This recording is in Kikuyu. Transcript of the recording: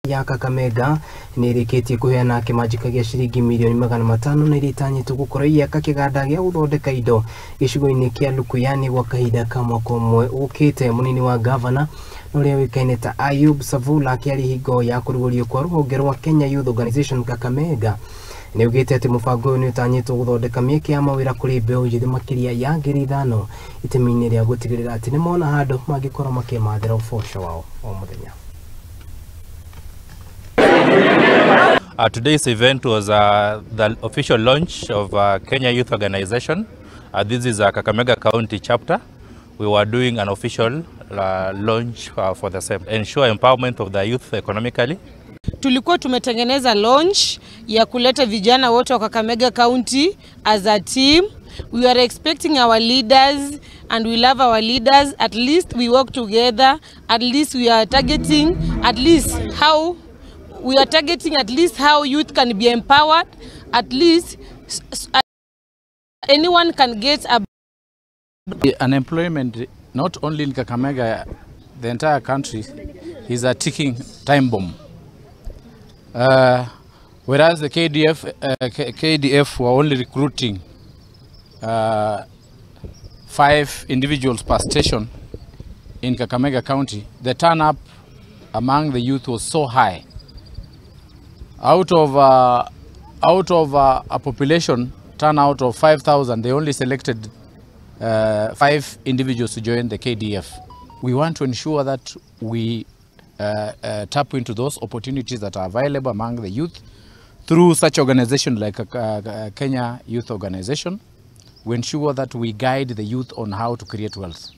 Ya Kakamega nĩ ĩrĩkĩtie kũheana kĩmanjĩka gĩa ciringi mirioni 500 na iria itanyĩtwo gũkorwo igĩaka kĩganda gĩa gũthondeka indo gĩcigo-inĩ kĩa Lukuyani gwa kahinda ka mwaka ũmwe ũkĩte. Mũnini wa gavana na ũrĩa ũĩkaine ta Ayub Savula akĩaria hingo ya kũrugũrio kwa rũhonge rwa Kenya Youth Organization Kakamega nĩ augĩte atĩ mũbango ũyũ nĩ ũtanyĩtwo gũthondeka mĩeke ya mawĩra kũrĩ mbeũ njĩthĩ makĩria ya 5,000 itemi-inĩ rĩa gũtigĩrĩra atĩ nĩ mona handũ mangĩkorwo makĩmathĩra ũboco wao o mũthenya. Today's event was the official launch of Kenya Youth Organization. This is a Kakamega County chapter. We were doing an official launch for the same. Ensure empowerment of the youth economically. Tulikuwa tumetengeneza launch ya kuleta vijana wote wa Kakamega County as a team. We are expecting our leaders and we love our leaders. At least we work together. At least we are targeting at least how we are targeting at least how youth can be empowered. At least anyone can get a The unemployment, not only in Kakamega, the entire country, is a ticking time bomb. Whereas the KDF were only recruiting 5 individuals per station in Kakamega County, the turn up among the youth was so high. Out of a population turnout of 5,000, they only selected 5 individuals to join the KDF. We want to ensure that we tap into those opportunities that are available among the youth through such organization like a Kenya Youth Organization. We ensure that we guide the youth on how to create wealth.